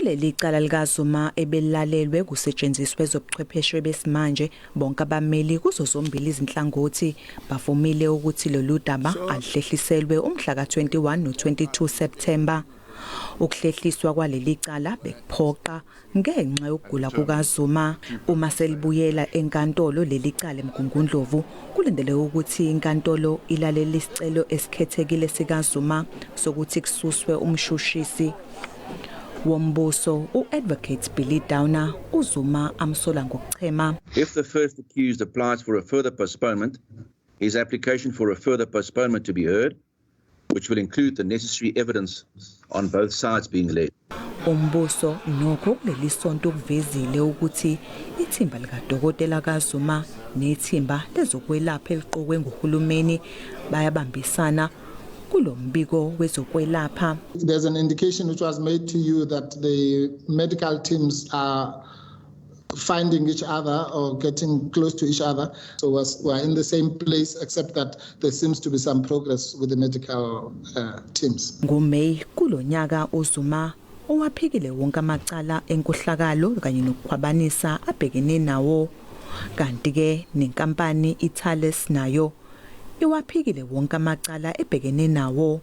Kuleli cala likaZuma ebelilalelwe kusetshenziswe ezobuchwepheshe besimanje, bonke abameli kuzo zombili izinhlangothi bavumile ukuthi lolu daba aluhlehliselwe umhla ka-21 no-22 September. Ukuhlehliswa kwaleli cala bekuphoqa ngenxa yokugula kukaZuma. Uma selibuyela enkantolo leli cala eMgungundlovu, kulindeleke ukuthi inkantolo ilalele isicelo esikhethekile sikaZuma sokuthi kususwe umshushisi wombuso u-Advocate Billy Downer uZuma amsola ngokuchema. If the first accused applies for a further postponement, his application for a further postponement to be heard, which will include the necessary evidence on both sides being led. Umbuso nokho kuleli sonto ukuvezile ukuthi ithimba likadokotela kaZuma nethimba lezokwelapha eliqokwe nguhulumeni bayabambisana kulombiko wezokwelapha. There's an indication which was made to you that the medical teams are finding each other or getting close to each other. So we're in the same place, except that there seems to be some progress with the medical teams. NgoMay kulonyaka uZuma uwaphikile wonke amacala enkohlakalo kanye nokukhwabanisa abhekene nawo, kanti ke nenkampani iThales nayo iwaphikile wonke amacala ebhekene nawo.